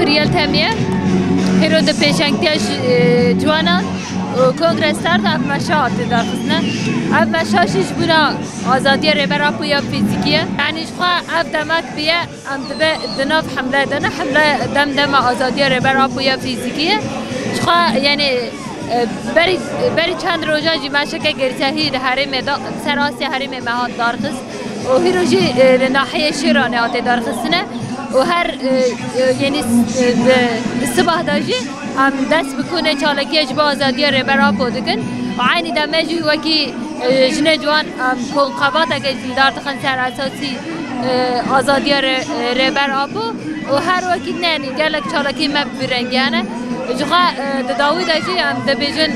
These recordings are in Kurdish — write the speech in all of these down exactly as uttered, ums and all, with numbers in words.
Yeltemiye, hêro di pêşengtiya ji, e, ciwanan û kongre star de ev meşa hatê darxistine. Ev meşa jî ji bona azadiya Rêber Apo ya fîzîkî ye. Yanî ji xwe ev demek biye, em dibe di nav hemle de ne, hemle dem dema azadiya Rêber Apo ya fîzîkî ye. Ji xwe, yanî, e, berî, berî çend roja jî meşeke girsehî li herêmê de, ser astê herêmê me hat darxist. û hîro jî, e, li nahiyê Şêranê hate darxistine û her, e, e, yanî, e, di, di sibah de jî em dest bi konê çalakiyê ji bo azadiya Rêber Apo dikin û eynî demê jî wekî, e, jinê ciwan em konqebateke jî li dar dixin ser esasî, e, azadiya Rê-, e, Rêber Apo û her wekî ne, yanî gelek çalakiyê me bi vî rengî hene. Ji xwe, e, di dawî de jî em dibêjin,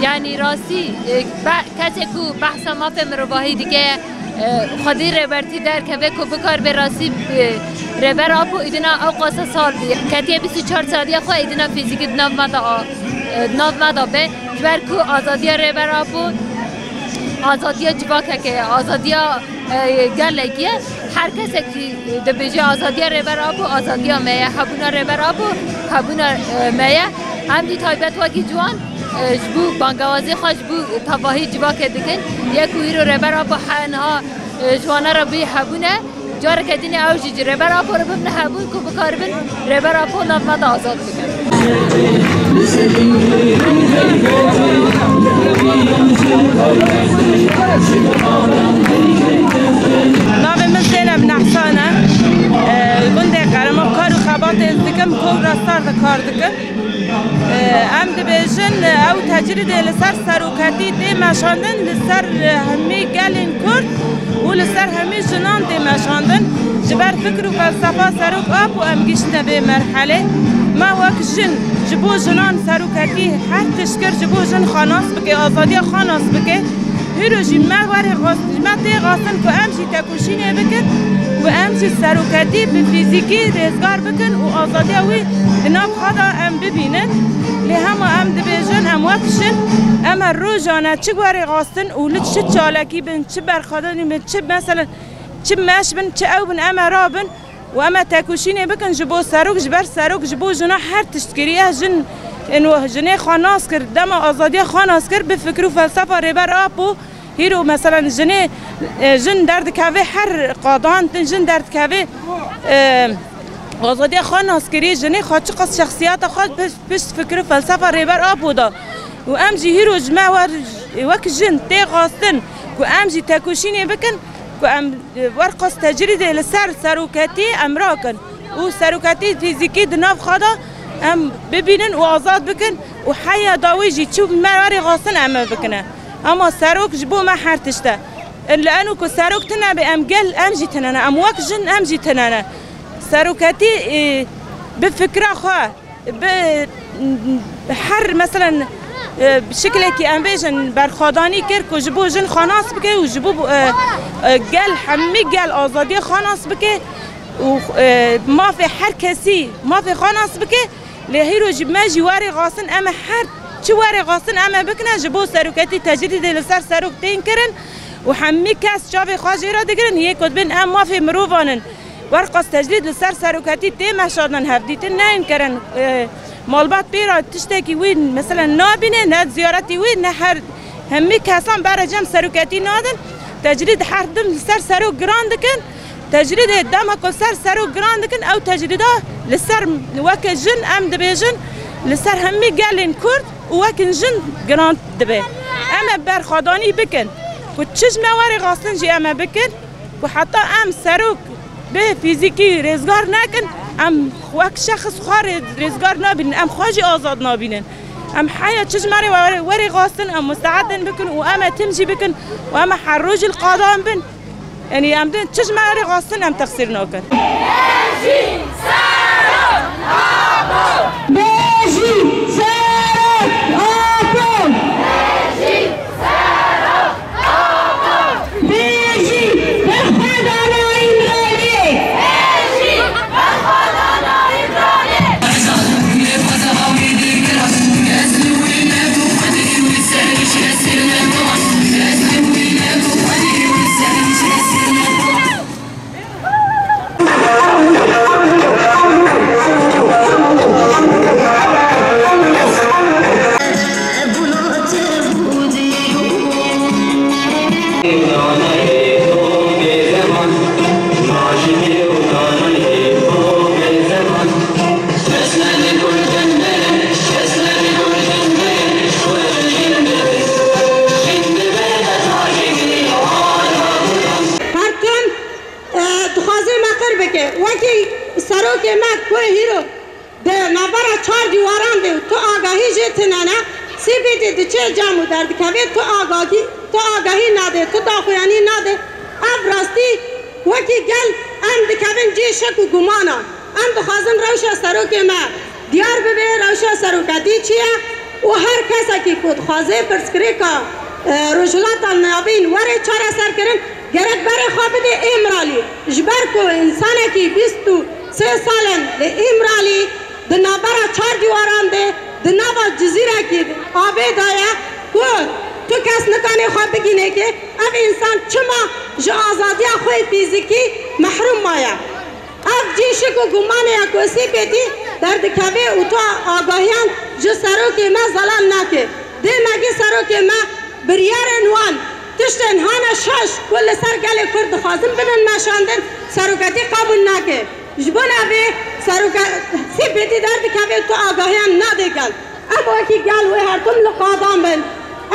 yanî rastî, e, be-, kesê ku behsa mafê mirovahî dike, e, xwedî rêbertî derkeve ku bikaribe rastî, e, Rêber Apo îdina ew qasa sal bî. Ketiye bîst û çar saliya xwe îdina fîzîkî di nav me de a, e, di nav me de be. Ji ber ku azadiya Rêber Apo azadiya civakeke ye, azadiya, e, gelekî ye. Her kesek jî dibêje azadiya Rêber Apo azadiya me ye, hebûna Rêber Apo hebûna, e, me ye. Em jî taybet wekî ciwan, e, ji bo bangewazê xwe ji bo tevahî civakê dikin. Yek û hîro Rêber Apo he niha, e, ji wana re bî hebûne. Careke din ew jî ji Rêber Apo re bibine hebûn ku bikaribin Rêber Apo nav me de azad bikin. Navê min Zeynep Nehsan e. E, gundê Qeremox kar û xebatê ez dikim, Kongra Star de kar dikim. Em dibêjin, ew tecrîdê li ser seroketî tê meşandin, li ser hemî gelên Kurd û li ser hemî jinan tê meşandin. Ji ber fikr û felsefa Serok Apo em gihîştine vê merhelê. Me wek jin, ji bo jinan seroketî her tişt kir, ji bo jin xwe nas bike, azadiya xwe nas bike. Hîro jî me werê xwest, me tê xwestin ku em jî tekoşînê bikin, ku em jî seroketî bi fîzîkî rêzgar bikin û azadiya wî di nav xwe de em bibînin. Lê hema em dibêjin, em wek jin, em e rojane çi werê xwestin û li çi çalakî bin, çi berxwedanî bin, çi meselen, çi meş bin, çi ew bin, em e rabin. Û em e tekoşînê bikin ji bo serok, ji ber serok, ji bo jina her tişt kiriye. Jin, ên we jinê xwe nas kir, dema azadiya xwe nas kir, bi fikir û felsefa Rêber Apo, hîro, meselen, jinê, e, jin derdikeve her qadan, din jin derdikeve, e, azadiya xwe nas kirî, jinê xwe çiqas şexsiyeta xwe pişt, pişt fikir û felsefa Rêber Apo da. Û em jî hîro ji me wer, wek jin tê xwestin ku em jî tekoşînê bikin, ku em, e, werqas tecrîdê li ser seroketî em rakin û seroketî fîzîkî di nav xwe de em bibînin û azad bikin û heya dawî jî çi me werê xwestin em ê bikine. Ama serok ji bo me her tişt e. Li eno ku serok tune be em gel em jî tune ne. Em wek jin em jî tune ne. Seroketî, e, bi fikra xwe, bi her, meselen, e, şiklekî em bêjin berxwedanî kir ku ji bo jin xwe nas bike û ji bo, e, e, gel, hemî gel azadiya xwe nas bike û, e, mafê her kesî mafê xwe nas bike. Lê hîro jî me jî werê xwestin em ê her çi werê xwestin em ê bikine ji bo seroketî tecrîdê li ser serok tên kirin û hemî kes çavê xwe jê re digirin, yê ku dibên em mafê mirovan in. Werqas tecrîd li ser seroketî tê meşandin, hevdîtin neyên kirin. E, malbat pê re tiştekî wî, meselen, nabîne, ne ziyaretî wî, ne her hemî kesan bere cem seroketî nadin. Tecrîd her tim li ser serok giran dikin. Tecrîdê dema ku ser serok giran dikin, ew tecrîda li ser weke jin em dibêjin, li ser hemî gelên Kurd û wekî jin giran dibe. Em ê berxwedanî bikin ku çi ji me werê xwestin jî em ê bikin. Ku heta em serok bi fîzîkî rêzgar nekin, em wek şexs xwe rê-, rêzgar nabînin, em xwe jî azad nabînin. Em heya çi ji me re were-, werê xwestin, em musteedin bikin û em ê tim jî bikin û em ê her roj li qadan bin. Yanî em din çi ji me re xwestin, em texsîr nakin. Bêjî Serok Apo! Bêjî berxwedana Îmraliyê! Diçe cem û derdikeve, tu agahî, tu agahî nade, tu daxuyanî nade. Ev rastî wekî gel em dikevin cihê şek û gumana. Em dixwazin rewşa serokê me diyar bibe, rewşa seroketî çi ye û her kesekî ku dixwaze pirsgirêka, e, Rojhilata Navîn were çareserkirin, gerek berê xwe bide Îmralî. Ji ber ku însanekî bîst û sê sal in li Îmralî di navbera çar dîwaran de, di nava cizîrekî avê de ye ku tu kes nikane xwe bigîne ke ev însan çima ji azadiya xwe fîzîkî mehrûm maye. Ev cî şik û gumanê ye ku sîpêtî derdikeve û tu agahiyan ji serokê me zelal nake. Dê me gê serokê me biryarên wan, tiştên hane şaş ku li ser gelê Kurd dixwazin bidin meşandin, seroketî qebûl nake. Ji bona vê seroke-, sîpêtî derdikeve tu agahiyan nade gel. Em wekî gel wê her tim li qadan bin.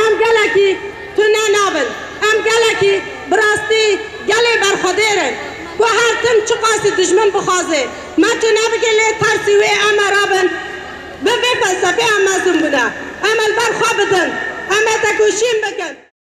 Em gelekî tune nabin. Em gelekî bi rastî gelê berxwedêr in. Ku her tim çiqasî dijmin bixwaze, me tune bike lê tersî wê em ê rabin. Bi vê felsefê em mezin bûne. Em ê li ber xwe bidin. Em ê tekoşîn bikin.